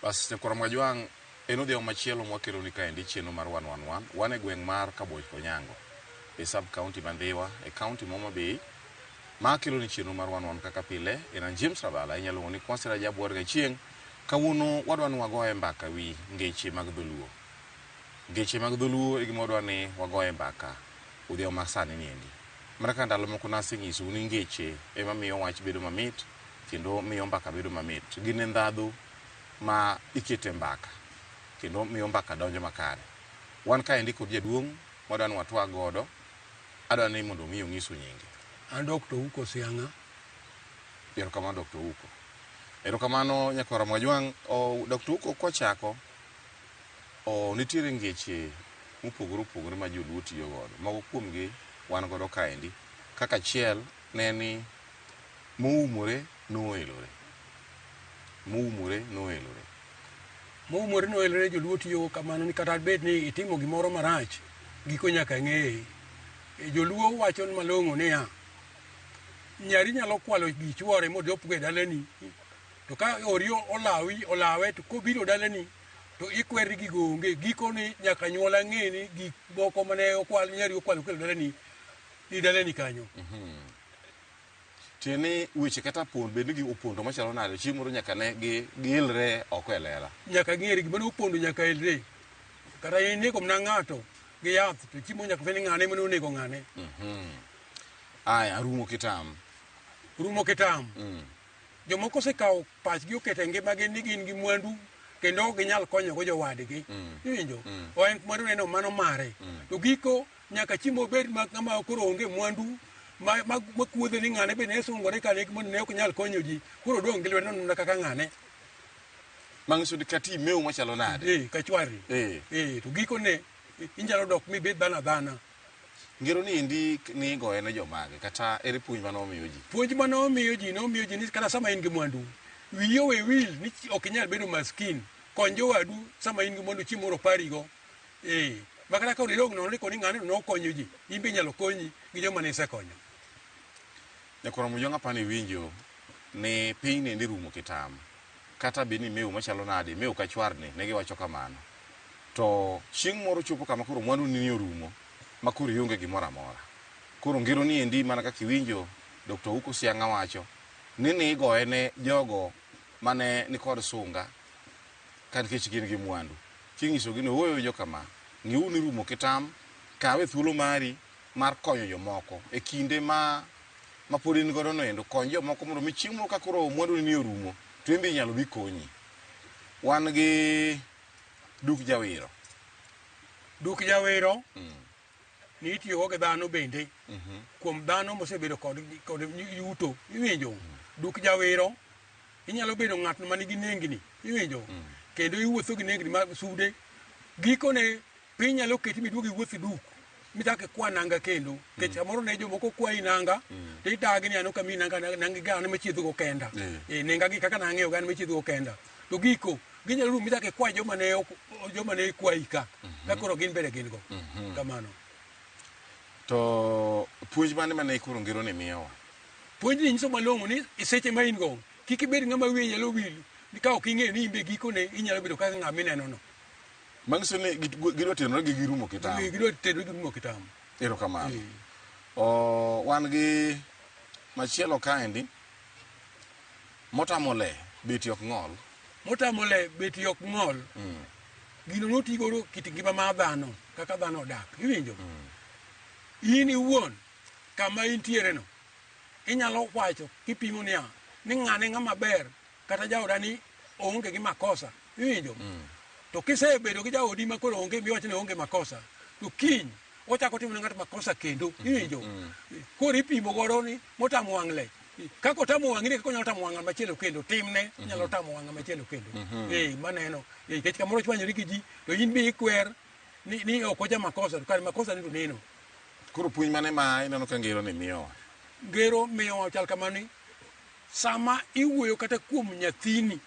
Bas Nyakwar Mwajwang' en odhiambo machielo mwakeloni kaendi chenro mar 111. Wan e gweng' mar Kaboch Konyango e sub county ma Ndhiwa e county ma Homa Bay ma keloni chenro mar 111 kaka pile. En an James Rabala, inyalo luongo ni Kwasi Rajabu Wuod Gachieng'. Kawuono wadwa ni wagoye mbaka wi ngeche mag dholuo. Ngeche mag dholuo e gima wadwa ni wagoye mbaka odhiambo ma sani niendi. Mana kaka ndalo moko nasenyisou ni ngeche ema miyo wach bedo mamit kendo miyo mbaka bedo mamit. Gin e ndhadhu ma ikete mbaka kendo miyo mbaka donjo makare. Wan kaendi kod jaduong' mwadwa ni watwag godo, adwa ni mondo omi ong'isu nyinge. An Dr. Uko Siang'a. Erokamano Dr. Uko. Erokamano nyakwara Mwajwang'. Dr. Uko kwachako, nitiere ngeche mopogore opogore ma joluo tiyo godo. Moko kuomgi wan godo kaendi. Kaka achiel ne ni moumore noelore. Moumore noelore. Moumore noelore joluo tiyo kamano ni kata bed ni itimo gimoro marach, giko nyaka ng'eye. Joluo wacho malong'o niya, nyari nyalo kwalo gi chuore modopgo e dalani, to ka ori olawi olawe to kobiro dalani to ikweri gigo onge. Giko ni nyaka nyuola ng'e ni gik moko mane okwal nyari okwalo okelo dalani ni dalani kanyo. Tiende ni weche kata pond bed ni gi opondo machalo nade, chieng' moro nyaka ne gi giilre oko e lela. Nyaka ng'ere gima ne opondo nyaka elre. Kata inego mana ng'ato gi yath to chieng' moro nyaka fweny ni ng'ane mane onego ng'ane. Aya, rumo kitam. Rumo kitam. Jomoko osekawo pachgi oketo e ngimagi ni gin gi mwandu kendo ok ginyal konyogo jowadgi. Iwinjo? O en mwandu neno mano mare. To giko nyaka chieng' obed ma ng'ama koro onge mwandu ma, ma, ma kuodhe ni ng'ane be ne sungore ka ne ne ok nyal konyo ji. Koro odong' gi lwedo nono kaka ng'ane. Manyiso ni kata imewo machalo nade. Kachwari. To gikone inyalo dok mibed dhano adhana. Ngero ni endi ni igoye ne jomage kata ere puonj mane omiyo ji? Puonj mane omiyo ji nomiyo ji ni kata sama in gi mwandu, wiyi owe wil ni ok inyal bedo maskin. Kony jowadu sama in gi mwandu chieng' moro oparigo. Ma kata ka idong' nono ni koni ng'ane to nokonyo ji, in be inyalo konyi gi joma ne isekonyo. Nyakwar Mujong' apani iwinjo ni piny ni endi rumo kitam. Kata bed ni imewo machalo nade, imewo ka chwarni, ne giwacho kamano. To chieng' moro chopo kama koro mwandu ni orumo ma koro ionge gimoro amora. Koro ngero ni endi mana kaka iwinjo Dr. Ouko Siang'a wacho ni nigoye ne jogo mane nikod sunga ka nikech gin gi mwandu. Kinyisogi ni ooyo joka ma, ng'iuru ni rumo kitam, kawe thuolo mari mar konyo jomoko e kinde ma ma pod in godo no endo, kony jomoko mondo mi chieng' moro ka koro mwandu ni orumo to in be inyalo bi konyi. Wan gi duk jawiro. Duk jawiro ni itiyogo gi dhano bende kuom dhano mosebedo kod, kod yuto iwinjo. Duk jawiro inyalo bedo ng'at ma nigi nengni iwinjo kendo iwuotho gi nengni mag sude gikone piny nyalo keti miduog iwuoth duk michak ikwa nanga kendo nikech samoro ne jomoko kwayi nanga to idagi ni an ok amiyi nanga nanga gi an machiedho go kenda. Nenga gi kaka nang'iewo gi an machiedho go kenda to giko ginyalo rumo michak ikwa joma ne ok joma ne kwayi ka ka koro gin bende gin go kamano. To puonj mane mane koro ngero ni miyowa? Puonjni nyiso malong'o ni seche ma in go kik ibed ng'ama wiye nyalo wil ni ka ok ing'eyo ni in be gikone inyalo bedo kaka ng'ama mineno no. Manyiso ni gidwa tenore gi girumo kitam. Gidwa tenore gi girumo kitam. Erokamano. Wan gi machielo kaendi motamo le beti ok ng'ol. Motamo le beti ok ng'ol. Gino noti godo kit ngima mar dhano kaka dhano odak. Iwinjo? In iwuon kama intiere no inyalo wacho kipimo niya ni ng'ane ng'ama ber kata jaoda ni oonge gi makosa. Iwinjo? To kisebedo gi jaodi ma koro onge miwacho ni oonge makosa to kiny ochako timo ne ng'ato makosa kendo. Iwinjo? Koro ipimo godo ni motamo wang' le. Kaka otamo wang'i ni kaka onyalo tamo wang' machielo kendo timne nyalo tamo wang' machielo kendo. Maneno. Nikech kamoro chwanyori gi ji to in be ikwer ni ok oja makosa to kare makosa ni to neno. Koro puonj mane ma ineno ka ngero ni miyowa? Ngero miyowa chal kama ni sama iwuoyo kata kuom nyathini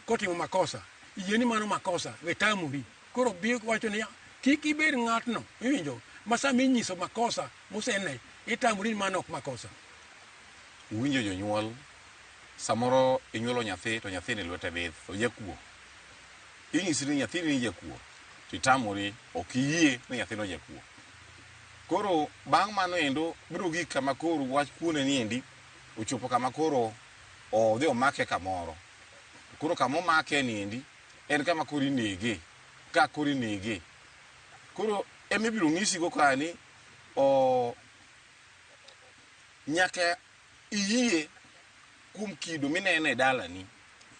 kotimo makosa, yie ni mano makosa, we tamori. Koro bi wacho ni kik ibed ng'atno, iwinjo, ma sama inyiso makosa mosene, itamori ni mano ok makosa. Uwinjo jonyuol Samoro inyuolo nyathi to nyathini lwete bith, ojakuo. Inyisi ni nyathini ni jakuo, to itamori, ok iyie ni nyathino jakuo. Koro bang' mano endo biro gik kama koro wach kuone ni endi ochopo kama koro odhi omake kamoro. Koro kama omake ni endi en kama koro inege, ka koro inege. Koro ema ibiro nyisigo ka ni o nyaka iyie kuom kido mineno e dalani.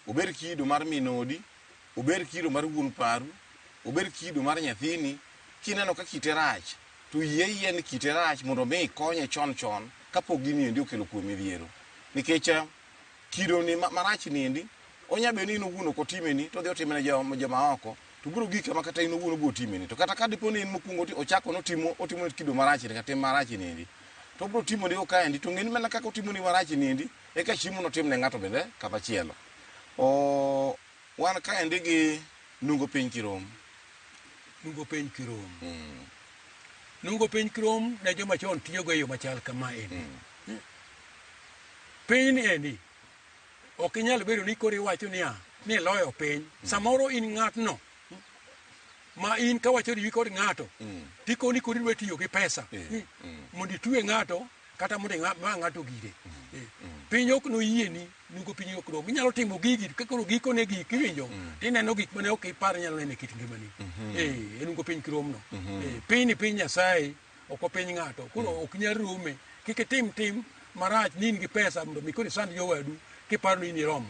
Obed kido mar min odi, obed kido mar wuon paru, obed kido mar nyathini, kineno ka kite rach, to yie ayie ni kite rach mondo mi ikonye chon chon kapok gini endi okelo kuom midhiero. Nikech kido ni marach ni endi, onya bedo ni in owuon ok otimeni, to odhi otime ne joma oko, to biro gik kama kata in owuon obiro timeni. To kata ka dipo ni in mokwongo ochako notimo, otimo kido marach ni kata tim marach ni endi, to obiro timoni go kaendi, to ng'eni mana kaka otimoni marach ni endi, eka chiemo notim ne ng'ato bende kama chielo. O, wan kaendi gi nungo piny kirom. Nungo piny kirom. Nungo piny kirom ne joma chon tiyogo e yo machal kama endi. Piny ni endi ok inyal bedo ni koro iwacho niya ni iloyo piny. Samoro in ng'atno ma in kawacho riwi kod ng'ato tikoni koro idwa tiyo gi pesa mondo itwe ng'ato kata mondo ima ng'ato gire. Piny ok noyieni, nungo piny ok rom. Inyalo timo gigi ka koro gikone gik iwinjo tineno gik mane ok ipar inyalo neno e kit ngimani. E nungo piny kirom no. Piny ni piny Nyasaye, ok piny ng'ato. Koro ok nyal rome. Kik itim tim marach ni in gi pesa mondo mi koro isand jowadu kiparo ni in iromo.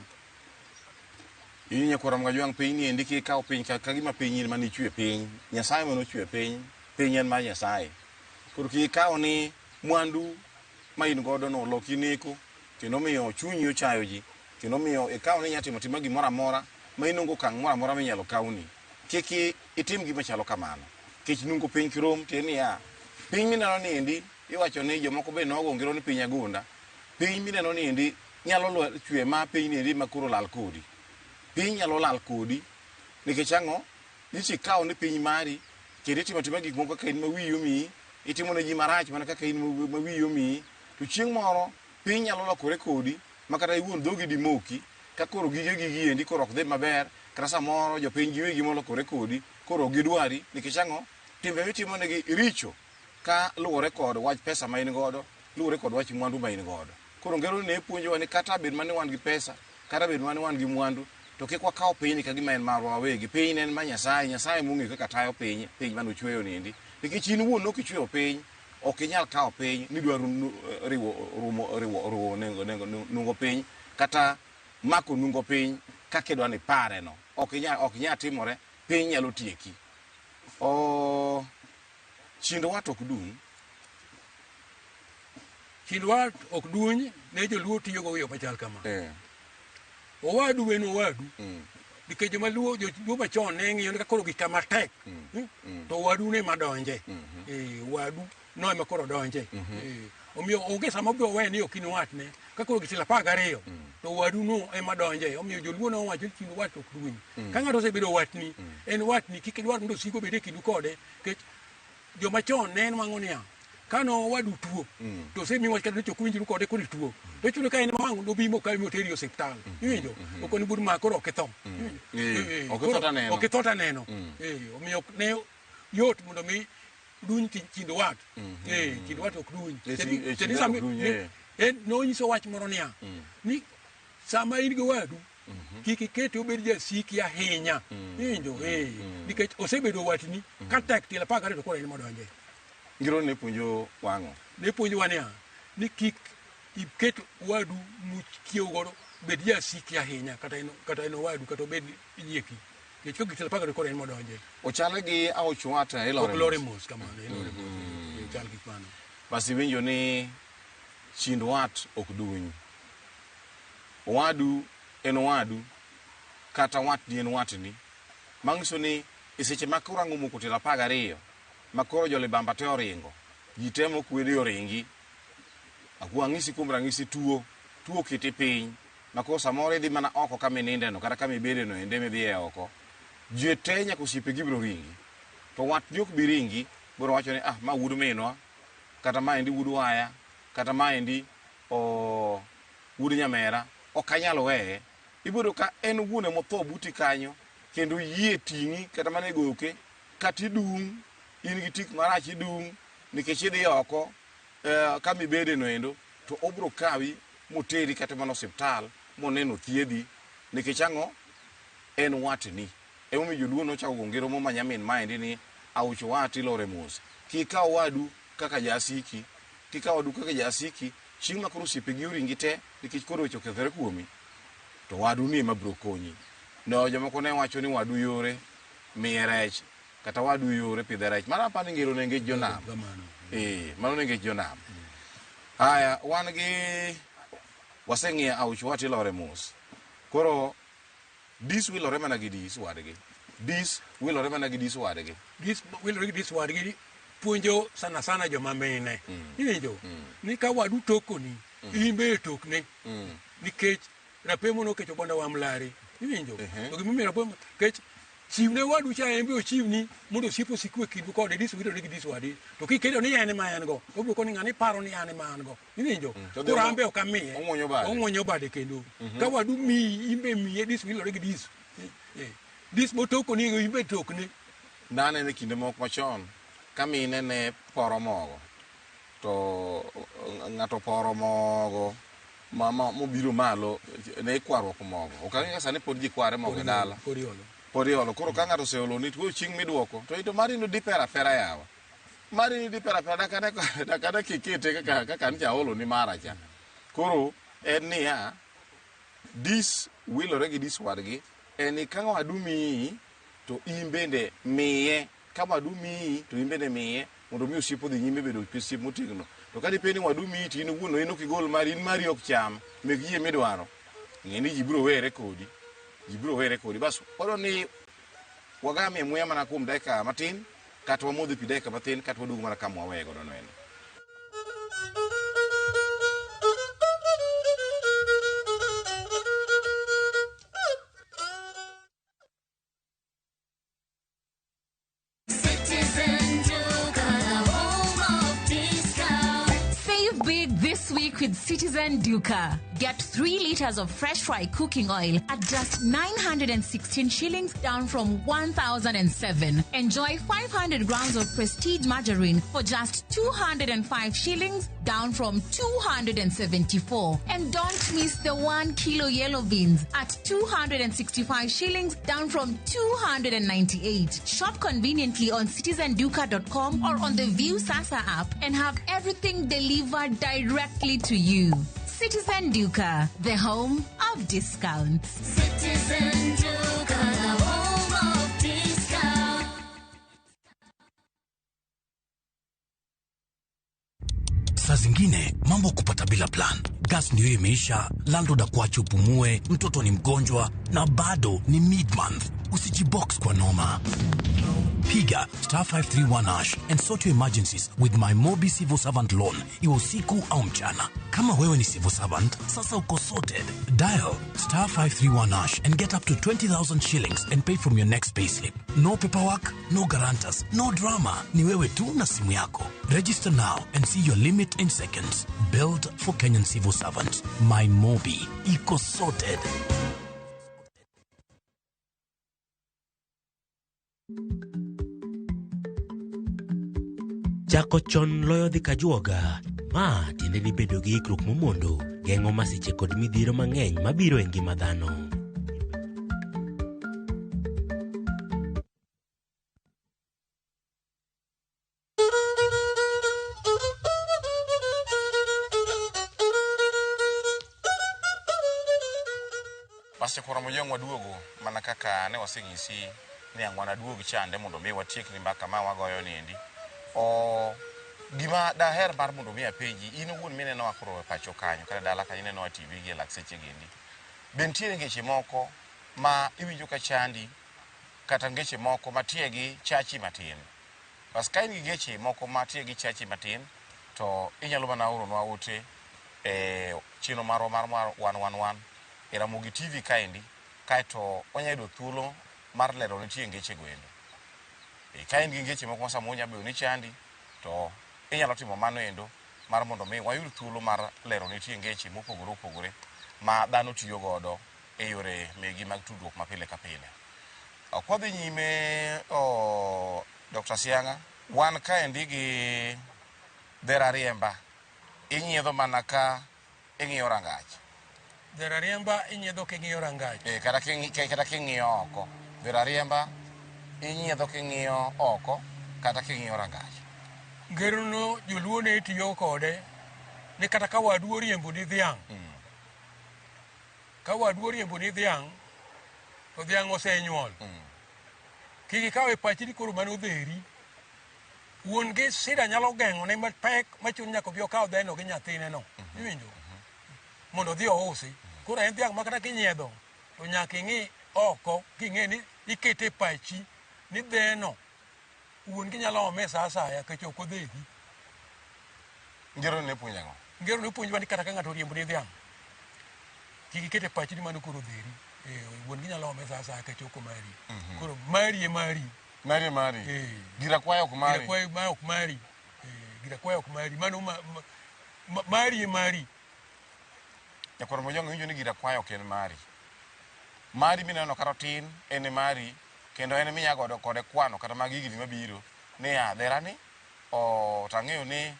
In nyakwar Mgajwang' piny ni endi kik ikaw piny ka gima piny in mane ichwe piny. Nyasaye mane ochwe piny, piny en mar Nyasaye. Koro kik ikaw ni mwandu ma in godo no oloki neko, kendo miyo chunyi ochayo ji, kendo miyo ikaw ni inya timo tima gimoro amora ma inongo okang' moro amora minyalo kawni. Kik itim gima chalo kamano. Kech nungo piny kirom, tiende niya, piny mineno ni endi, iwacho ni jomoko be nogo ngero ni piny agunda. Piny mineno ni endi nyalo chwe ma piny ni endi ma koro lal kodi. Piny nyalo lal kodi nikech ang'o? Nyicha ikawo ni piny mari kendo itimo atima gik moko kaka in ma wiyi omiyi, itimo ne ji marach mana kaka in ma wiyi omiyi, to chieng' moro piny nyalo lokore kodi ma kata iwuon dhogi dimoki ka koro gige gigi endi koro ok dhi maber, kata samoro jopiny giwegi molokore kodi koro ok gidwari nikech ang'o? Timbe mitimo negi richo ka luwore kod wach pesa ma in godo, luwore kod wach mwandu ma in godo. Koro ngero ni ne puonjowa ni kata bed mana ni wan gi pesa, kata bed mana ni wan gi mwandu, to kik wakaw pinyni ka gima en marwa wawegi. Piny en ma Nyasaye, Nyasaye mong'eyo kaka tayo piny, piny mane ochweyo ni endi. Nikech in iwuon nok ichweyo piny, ok inyal kawo piny ni idwa riwo rumo riwo riwo nengo nengo nungo piny kata mako nungo piny kaka idwa ni ipare no. Ok inyal ok nyal timore, piny nyalo tieki. O chind wat ok dung'. Chind wat ok duny ne joluo tiyogo e yo machal kama. Owadu en owadu. Nikech joma luo joluo machon ne ng'iyo ni ka koro gik kama tek to owadu ne ema donje. Owadu no ema koro donje. Omiyo onge sama obiro weyo ni ok in watne. Ka koro gitilo 12 to owadu no ema donje. Omiyo joluo ne owacho ni chind wat ok duny. Ka ng'ato osebedo watni, en watni kik idwar mondo osik obed e kindu kode. Nikech joma chon ne nwang'o niya, ka nowadu tuo to osemi wach kata ni chok winjru kode koro ituo. To chuno ka en wang' nobi mokawi moteri e osiptal. Iwinjo? Ok ni bur ma koro ok itho. Iwinjo? Ok itho taneno. Ok itho taneno. Omiyo ne yot mondo mi duny kind wat. Kind wat ok duny. Kind wat ok duny, Nonyiso wach moro niya, ni sama in gi wadu, kik ikete obed jasiki ahinya. Iwinjo? Nikech osebedo watni, ka tek tielo 12 to koro en modonje. Ngero ne puonjo wang'o. Ne puonjowa niya, ni kik iket wadu mukiewo godo bed jasiki ahinya, kata en owadu, kata obed nyieki. Nikech ka gitielo 12 koro en modonje. Ochal gi aoch wat, ilore Ok lore mos. mos kamano, ilore mos. Ochal gi mano. Bas iwinjo ni chind wat ok duny. Owadu en owadu, kata watni en watni. Manyiso ni e seche ma koro ang' omoko tielo 12, ma koro jolibamba te oringo, ji te mokwede oringi. Akuo ang'isi kuom ranyisi tuo, tuo oketi piny, ma koro samoro idhi mana oko kama ininde no, kata kama ibede no ende midhi e oko. Ji te nyaka osiepegi biro ringi. To watni ok bi ringi, biro wacho ni, ah, ma wuod minwa, kata ma endi wuod waya, kata ma endi o wuod nyamera, Ok anyal weye. Ibiro yudo ka en owuon ema otho buti kanyo kendo oyie ting'i kata mana e goke kata idung' in gi tik marach idung' nikech idhi oko kama ibede no endo to obiro kawi moteri kata mana osiptal moneno othiedhi nikech ang'o? En watni. Emomiyo joluo nochako go ngero mo ma nyamin maendi ni aucho wat ilore mos. Kik ikaw wadu kaka jasiki, kik ikaw wadu kaka jasiki, chieng' ma koro osiepegi oringi te nikech koro weche okethore kuomi, to wadu ni ema biro konyi. No jomoko ne wacho ni wadu yore miye rech kata wadu yore pidhe rech. Mano apani ngero ne ngech jonam. Eh, mano ne ngech jonam. Haya, wan gi waseng'iyo auch wat ilore mos. Koro dis wilore mana gi dis wadgi. Dis wilore mana gi dis wadgi. Dis wilore gi dis wadgi puonjo sana sana joma mine. Iwinjo? Ni ka wadu tokoni, in be tokne. Nikech rapemo nokecho bonda wa mlari. Iwinjo? To gimomiyo rapemo nikech chiwne wadu cha en be ochiwni mondo osiep osik e kindu kode dis wilore gi dis wadi. To kiketo ni en ema en go, obiro koni ng'ani paro ni an ema an go. Iwinjo? To Koro an be ok amiye. Ong'wonyo bade. Ong'wonyo bade kendo. Ka wadu miyi, in be miye dis wilore gi dis. Dis motokoni in be tokne. Naneno e kinde moko machon ka mine ne poro mogo to ng'ato poro mogo mobiro malo ne ikwaruok mogo. Ok ang'eyo ka sani pod ji kware mogo e dala. Pod iolo. Pod iolo. Koro ka ng'ato oseoloni to koro chieng' miduoko to ito mari no dipera apera yawa. Mari ni dipera apera dakane kikete kaka kaka ncha aoloni mara cha. Koro en niya, dis wilore gi dis wadgi en ni ka wadu miyi to in bende miye. Ka wadu miyi to in bende miye mondo mi osiep odhi nyime bedo osiep motegno. To ka dipo ni wadu miyi to in owuon in ok igol mari, in mari ok cham, mek ji emidwaro. Ng'e ni ji biro were kodi. Ji biro were kodi. Bas, wadwa ni wagamie muya mana kuom dakika matin, kata wamodh pi dakika matin, kata waduog mana kama waweye godo no endo. Citizen Duka, the home of discount. Save big this week with Citizen Duka. Get 3 liters of fresh fry cooking oil at just 916 shillings, down from 1,007. Enjoy 500 grams of Prestige margarine for just 205 shillings, down from 274. And don't miss the 1 kilo yellow beans at 265 shillings, down from 298. Shop conveniently on citizenduka.com or on the View Sasa app and have everything delivered directly to you. Citizen Duka, the home of discounts. Citizen Duka, the home of discount. Saa zingine mambo kupata bila plan. Gas ndio imeisha, landlord akuache upumue, mtoto ni mgonjwa na bado ni mid-month. Usijibox kwa noma. Piga star 531 hash and sort your emergencies with my Mobi Civil Servant Loan, iwe usiku au mchana. Kama wewe ni civil servant, sasa uko sorted. Dial star 531 hash and get up to 20,000 shillings and pay from your next payslip. No paperwork, no guarantors, no drama. Ni wewe tu na simu yako. Register now and see your limit in seconds. Built for Kenyan civil servants. My Mobi. Iko sorted. Chako chon loyo dhi kajuoga. Ma tiende ni bedo gi ikruok momondo geng'o masiche kod midhiero mang'eny mabiro e ngima dhano. Pastor Kora Mojong waduogo mana kaka ne waseng'isi ni ang' wanaduog chande mondo mi watiek ni mbaka ma wagoyo niendi. O gima daher mar mondo mi apenji, in owuon minenowa koro e pacho kanyo kata dala kanyo inenowa TV gi e lak seche gendi. Be nitiere ngeche moko ma iwinjo ka chandi kata ngeche moko ma tiegi chachi matin? Bas ka in gi geche moko ma tiegi chachi matin to inyalo mana oronwa ote e chenro marwa mar 111 e Ramogi TV kaendi, kaeto wanyalo yudo thuolo mar lero nitie ngeche go endo. Ka in gi ngeche moko ma samoro nyalo bedo ni chandi, to inyalo timo mano endo mar mondo mi wayud thuolo mar lero nitie ngeche mopogore opogore. ma dhano tiyo godo e yore megi mag tudruok ma pile ka pile. Kwadhi nyime o Dr. Sianga, wan kaendi gi dher ariemba inyiedho mana ka ing'iyo rangach. Dher ariemba inyiedho king'iyo rangach. E, kata kata king'iyo oko. Dher ariemba inyiedho king'iyo oko kata king'iyo rangach. Ngerono joluo ne tiyo kode ni kata ka wadu oriembo ni dhiang'. Ka wadu oriembo ni dhiang' to dhiang' osenyuol. Kik ikaw e pachi ni koro mano dheri. Wuon gi sida nyalo geng'one mapek machun nyaka obi okaw dheno gi nyathine no. Iwinjo? Mondo odhi ousi. Koro en dhiang' ma kata kinyiedho to nyaka ing'i oko king'e ni ikete e pachi ni dheno wuon gi nyalo ome sa asaya nikech ok odheri. Ngero ne puonjo ang'o? Ngero ne puonjowa ni kata ka ng'ato oriembo ni dhiang' kik iket e pachi ni mano koro odheri. Wuon gi nyalo ome sa asaya nikech ok omari. Koro mari e mari. Mari e mari. Gir akwaya ok mari. Gir akwaya ma ok mari. Gir akwaya ok mari. Mano mari e mari. Nyakwar Mojong winjo ni gir akwaya ok en mari. Mari mineno kata otin en e mari kendo en eminya godo kode kwano kata mag higni mabiro ni ya dhera ni o to ang'eyo ni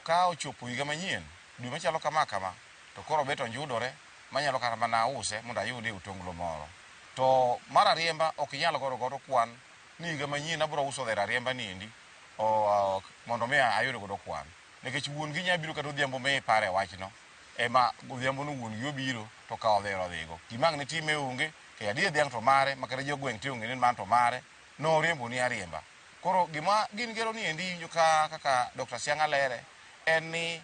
ka ochopo higa manyien dwe machalo kama kama to koro bet onjudore manyalo kata mana use mondo ayude otonglo moro. To mar ariemba ok inyal godo godo kwan ni higa manyien abiro uso dher ariemba ni endi o, mondo mi ayud godo kwan. Nikech wuon gi nya biro kata odhiambo mi ipare wachno ema odhiambo no wuon gi obiro to kawo dher odhigo. Gima ang' nitime onge, to adier dhiang' to mare ma kata jogweng' te ong'e ni mano to mare, noriembo ni ariemba. Koro gima gin ngero ni endi iwinjo ka kaka Dr. Sianga lere en ni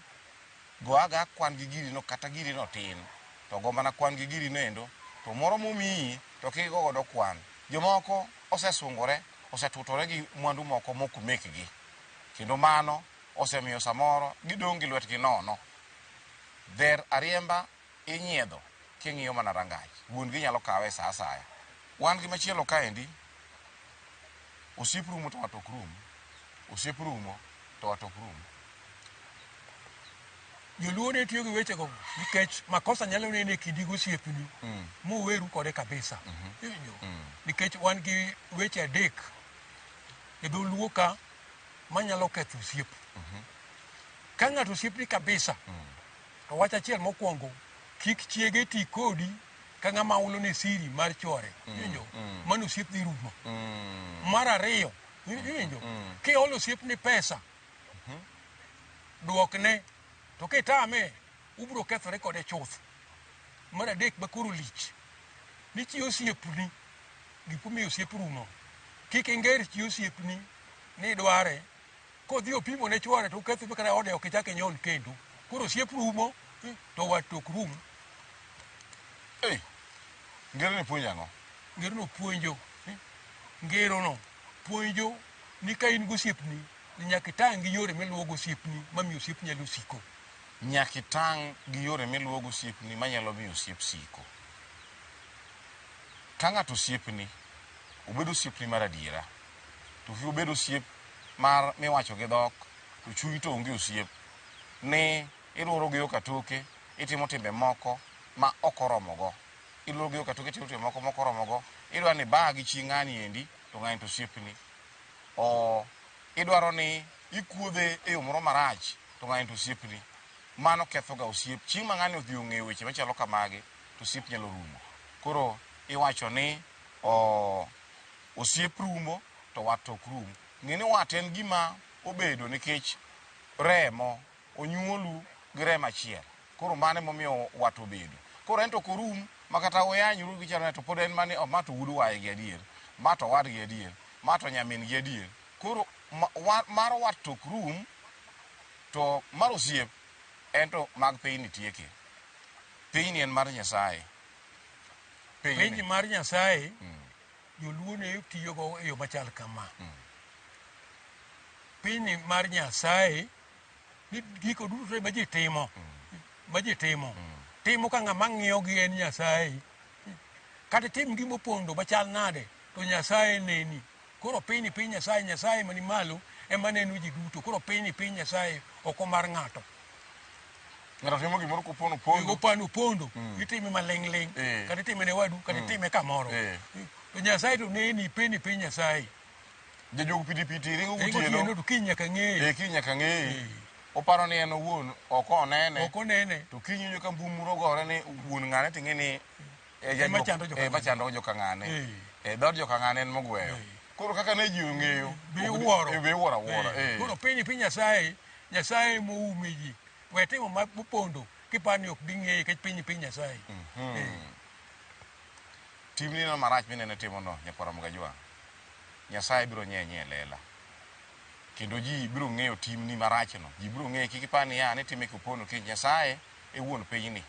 go aga kwan gi giri no kata giri no tin to go mana kwan gi giri no endo to moro momiyi to kik igo godo kwan. Jomoko osesungore, osetutore gi mwandu moko mok mekgi. Kendo mano osemiyo samoro gidong' gi lwetgi nono. Dher ariemba inyiedho king'iyo mana rangach. Wuon gi nyalo kawe sa asaya. Wan gi machielo kaendi, osiep rumo to wat ok rum. Osiep rumo to wat ok rum. Joluo ne tiyo gi wechego nikech makosa nyalo neno e kindi gi osiepni muweru kode kabisa. Iwinjo? Nikech wan gi weche adek e dholuo ka manyalo ketho osiep. Ka ng'ato osiepni kabisa, to wach achiel mokwongo, kik chiege ti kodi ka ng'ama hulo ne siri mar chwore. Iwinjo? Mano osiep dhi rumo. Mar ariyo, iwinjo? Kiholo osiepni pesa, duokne, to kitame, ubiro kethore kode chuth. Mar adek ma koro lich, ni chi osiepni, gik momiyo osiep rumo. Kik inger chi osiepni ni idware, kodhi opimo ne chwore to uketho kata ode ok ichak inyon kendo. Koro osiep rumo, to wat ok rum. Ei, ngero ni puonjo ang'o? Ngerono puonjo, ngerono puonjo ni ka in gosiepni, nyaka itang' gi yore miluwo gosiepni mamiyo osiep nyalo siko. Nyaka itang' gi yore miluwo gosiepni manyalo miyo osiep siko. Ka ng'ato osiepni, obed osiepni mar adiera. To kik obed osiep mar miwacho gi dhok, to chuny to onge osiep. Ni iluoro gi yo katoke, itimo timbe moko ma ok oromogo. Iluoro gi yo katoke, itimo timbe moko ma ok oromogo. Idwa ni iba gi chi ng'ani endi, to ng'ani to osiepni. O idwaro ni ikuodhe e yo moro marach, to ng'ani to osiepni. Mano ketho ga osiep. Chieng' ma ng'ani odhi ong'eyo weche machalo kamagi, to osiep nyalo rumo. Koro iwacho ni o osiep rumo to wat to ok rum. Ng'e ni wat en gima obedo nikech remo onyuolu gi remo achiel. Koro mano emomiyo wat obedo. Koro en to ok orum ma kata uyanyru gi chalo to pod en mani oh, ma to wuod waye gi adier, ma to owadgi adier, ma to nyamin gi adier. Koro mar wat to ok rum, to mar osiep en to mag pinyni tieke. Pinyni en mar Nyasaye. Pinyni mar Nyasaye, joluo ne tiyogo e yo machal kama. Pinyni mar Nyasaye, ni gigo duto ma ji timo, ma ji timo, timo ka ng'ama ng'iyo gi en Nyasaye. Kata itim gima opondo machal nade, to Nyasaye neni. Koro pinyni piny Nyasaye, Nyasaye mani malo ema neno ji duto. Koro pinyni piny Nyasaye, ok mar ng'ato. Ng'ato timo gimoro kopono pondo. Kopano pondo, itime maling'ling', kata itime ne wadu, kata itime kamoro. To Nyasaye to neni, peni piny Nyasaye. Jajuog pitipiti ringo Ringo gotieno. otieno to kiny nyaka ng'eye. Eh, kiny nyaka ng'eyi. Oparo ni en owuon ok onene. Ok onene. To kiny iwinjo ka mbumuru ogore ni wuon ng'ane ting'e ni Ema chando joka ema chando joka ng'ane. Eh, dhood joka ng'ane en mogweyo. Koro kaka ne ji ong'eyo. Be iwuoro. Be iwuoro awuora. Koro piny piny Nyasaye, Nyasaye moume ji. We timo ma mopondo kiparo ni ok bi ng'eyi nikech piny piny Nyasaye. Timni no marach minene timono nyakwar Ramogi Ajwang'. Nyasaye biro nyenye e lela. Kendo ji biro ng'eyo timni marachno. Ji biro ng'eyo kik ipar niya ni time kopondo nikech Nyasaye e wuon pinyni.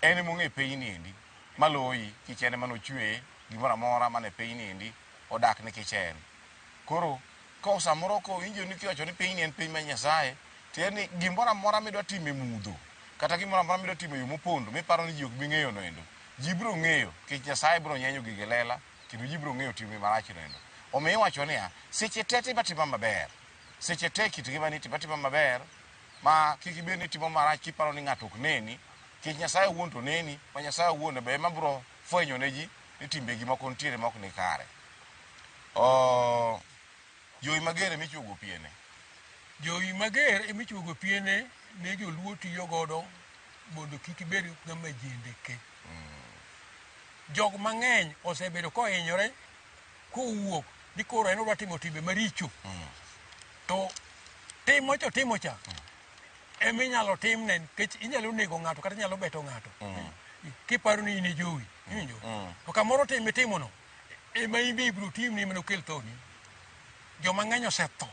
En ema ong'e pinyni endi maloyi nikech en ema nochweye gimoro amora man e pinyni endi odak nikech en. Koro ko samoro kowinjo ni kiwacho ni pinyni en piny mar Nyasaye, tiende ni gimoro amora midwa timo e mudho kata gimoro amora midwa timo e yo mopondo miparo ni ji ok bi ng'eyo no endo, ji biro ng'eyo nikech Nyasaye biro nyenyo gigo e lela kendo ji biro ng'eyo timni marachno endo. Omiyo iwacho niya, seche te tim atima maber. Seche te kit ngimani tim atima maber ma kik ibed ni itimo marach kiparo ni ng'ato ok neni, nikech Nyasaye owuon to neni, ma Nyasaye owuon be ema biro fwenyo ne ji ni timbegi moko nitiere ma ok ni kare. Jowi mager ema ichuogo piene. Jowi mager ema ichuogo piene ne joluo tiyo godo mondo kik ibed ng'ama jendeke. Jok mang'eny osebedo kohinyore kowuok ni koro en odwa timo timbe maricho. To tim mocha otimo cha ema inyalo timne nikech inyalo nego ng'ato kata inyalo beto ng'ato. Kiparo ni in e jowi, iwinjo? To kamoro tim mitimono ema in be ibiro timni ema nokel thoni. Joma ng'eny osetho.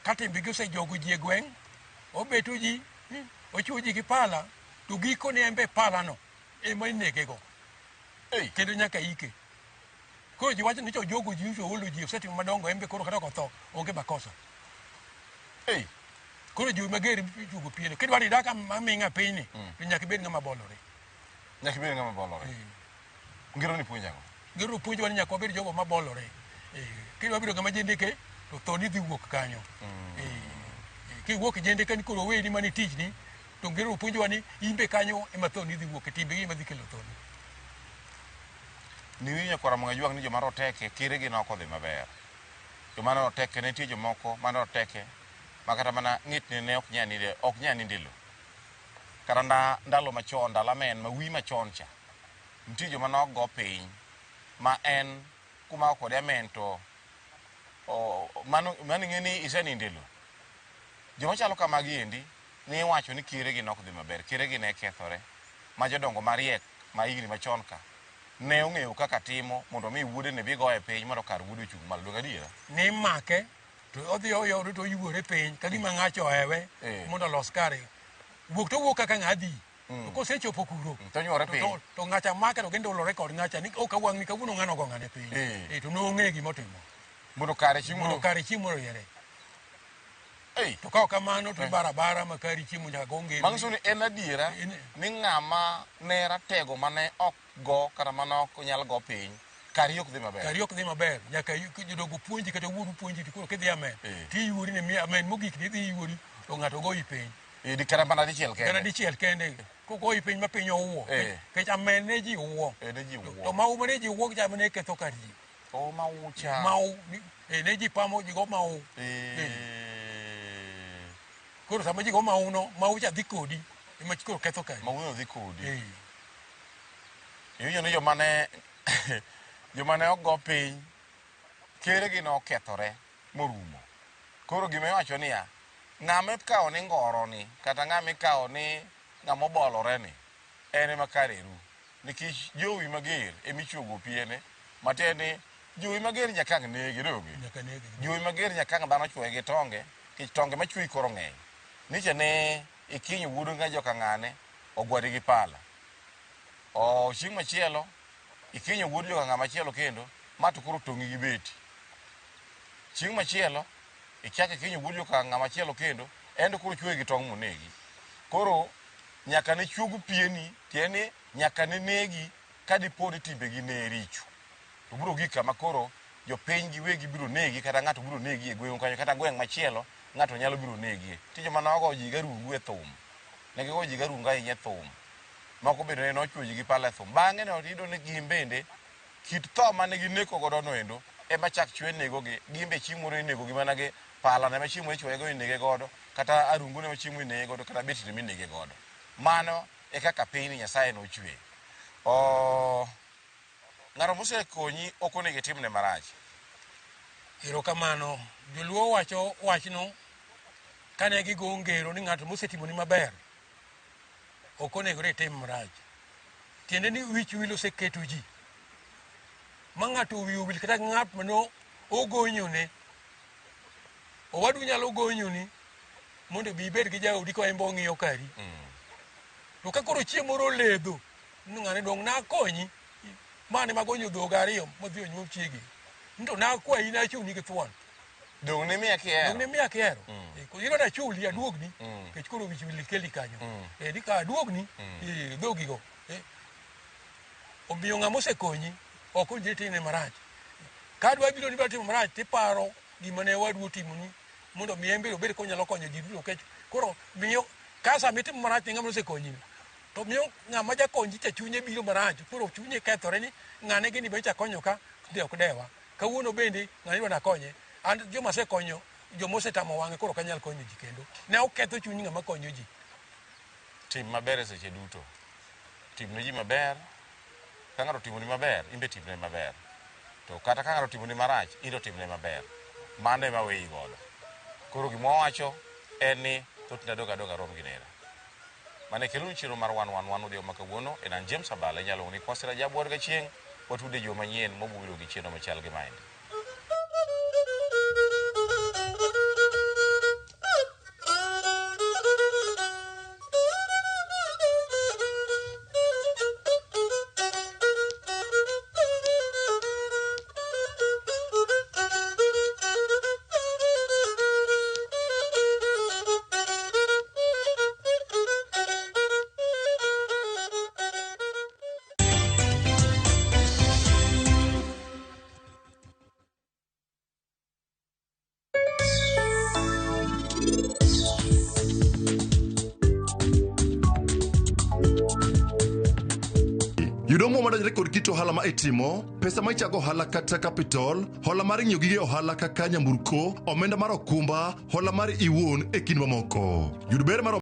Ka timbegi osejogo ji e gweng', obeto ji, ochuo ji gi pala, to gikone en be palano ema inegego. Kendo nyaka ike. Koro ji wacho ni to jogo ji uso olo ji osetimo madongo en be koro kata ok otho onge makosa. Koro jowi mager ichuogo piene. Kidwa ni idak aming'a pinyni to nyaka ibed ng'ama bolore. Nyaka ibed ng'ama bolore. Ngero ni puonjo ang'o? Ngero puonjowa ni nyaka wabed jogo mabolore. Kidwa bedo ng'ama jendeke to thoni dhi wuok kanyo. Kiwuok jendeke ni koro oweni mana e tichni to ngero puonjowa ni in be kanyo ema thoni dhi wuok e timbegi ema dhi kelo thoni. Niwinjo nyakwar Ramogi Ajwang' ni joma roteke keregi ne ok odhi maber. Joma ne roteke ne nitie jomoko mane roteke ma kata mana ng'etne ne ok nyal ninde ok nyal ninde lo. Kata ndalo machon, ndalo amen ma wi machon cha, nitie joma ne ok go piny ma en kumako kode amen to mano ing'e ni iseninde lo. Joma chalo kamagi endi ne iwacho ni keregi ne ok dhi maber, keregi ne kethore ma jodongo mariek ma higni machon ka ne ong'eyo kaka timo mondo mi wuode ne bi goye piny mondo kar wuode ochung' malo. Donge adiera? Ni make to odhi oyore to oyuore piny ka gima ng'acho ohewe mondo olos kare. Wuok to owuok kaka ng'a dhi. To kosechopo kuro To onyuore piny. To ng'acha make to gindulore kod ng'acha ni ok wang' ni kawuono ng'ano ogo ng'ane piny. To nong'e gima otimo. Mondo kare chieng' Mondo kare chieng' moro oriere. Ei. To ka ok kamano to ibaro abara ma kari chiemo nyaka go ngero. Manyiso ni en adiera ni ng'ama ne ratego mane ok go kata mane ok nyal go piny kari ok dhi maber. Kari ok dhi maber. Nyaka jodongo puonji kata wuonu puonji to koro kidhi amen. Tiyuori ni amen mogik ni idhi yuori to ng'ato goyi piny. Di kata mana dichiel kende. Kata dichiel kende. Kogoyi piny ma piny owuo. Nikech amen ne ji wuo. Ne ji wuo. To mau mane ji wuo cha ne ketho kar ji. O mau cha. Mau. Ne ji pamo ji go mau. Koro sama ji go mau no, mau cha dhi kodi. Ema koro ketho kari. Mau no dhi kodi. Iwinjo ni joma ne ok go piny, keregi nokethore morumo. Koro gima iwacho niya, ng'ama ikawo ni ngoro ni, kata ng'ama ikawo ni ng'ama obolore ni, en ema kare ru. Nikech jowi mager ema ichuogo piene, matiende ni jowi mager nyaka ang' nege, donge? Nyaka nege. Jowi mager nyaka ang' dhano chuoye gi tonge, nikech tonge machuoyi koro ng'eny. Nicha ne ikinyo wuod ng'a joka ng'ane, ogwari gi pala. Chieng' machielo, ikinyo wuod joka ng'ama chielo kendo, ma to koro tong'i gi beti. Chieng' machielo, ichako ikinyo wuod joka ng'ama chielo kendo, en to koro chuoyi gi tong' monegi. Koro, nyaka ne chuog pieni, tiende ni nyaka ne negi ka dipo ni timbegi ne richo. To biro gik kama koro jopiny giwegi biro negi, kata ng'ato biro negi e gweng'u kanyo, kata gweng' machielo ng'ato nyalo biro negi. Nitie joma nogo ji garungu e thum. Ne gigoyo ji garunga ahinya e thum. Moko bende ne nochuo ji gi pala e thum. Bang'e no iyudo ni gin bende kit tho mane gineko godo no endo ema chak chwe negogi. Gin be chieng' moro inegogi mana gi pala ne ma chieng' moro ichwoye go inege godo, kata arungu ne ma chieng' moro inege godo, kata beti ne minege godo. Mano e kaka pinyni Nyasaye nochweyo. Oh, ng'ato mosekonyi ok onego itimne marach. Erokamano. Joluo wacho wachno kane gigo ngero ni ng'ato mosetimoni maber ok onegore itim marach. Tiende ni wich wil oseketo ji ma ng'ato wiye owil kata gi ng'at mane ogonyone. Owadu nyalo gonyoni mondo obi ibed gi jaodi ka en be ong'iyo kari. To ka koro chieng' moro oledho ni ng'ane dong' nakonyi mane magonyo dhoga ariyo modhi onyuom chiegi. Ni to nakwayi nachuni gi thuon. Dong' ne miya kihero. Dong' ne miya kihero. Eh, Iro nachuli aduogni nikech koro wich wil keli kanyo. Eh, ni ka aduogni dhogigo. Omiyo ng'ama osekonyi ok owinjore itimne marach. Ka dwa biro ni dwa timo marach tiparo gima ne wadu otimoni mondo mi en bende obed konyalo konyo ji duto nikech koro miyo ka sama itimo marach ne ng'ama osekonyi to miyo ng'ama jakonyi cha chunye biro marach koro chunye kethore ni ng'ane gini be nyocha akonyo ka to ok dewa. Kawuono bende ng'ani dwa nakonye. An joma asekonyo joma osetamo wang'e koro ok anyal konyo ji kendo. Ne oketho chuny ng'ama konyo ji. Tim maber e seche duto. Tim ne ji maber. Ka ng'ato otimoni maber, in be timne maber. To kata ka ng'ato otimoni marach, in to timne maber. Mano ema aweyi godo. Koro gima wawacho en ni thothne adog adoga rom gi nera. Mane kelonu chenro mar wan wan wan odhiambo ma kawuono en an James Abala inyalo luongo ni Kwasi Rajabu Wuod Gachieng'. Watude juma manyien mobiro gi chenro machal gi maendi. Yudo omuom madonjore kod kit ohala ma itimo, pesa ma ichago ohala kata capital, hola mar ng'iewo gige ohala kaka nyamburko, omenda mar okumba, hola mar iwuon e kind mamoko. Yud ber mar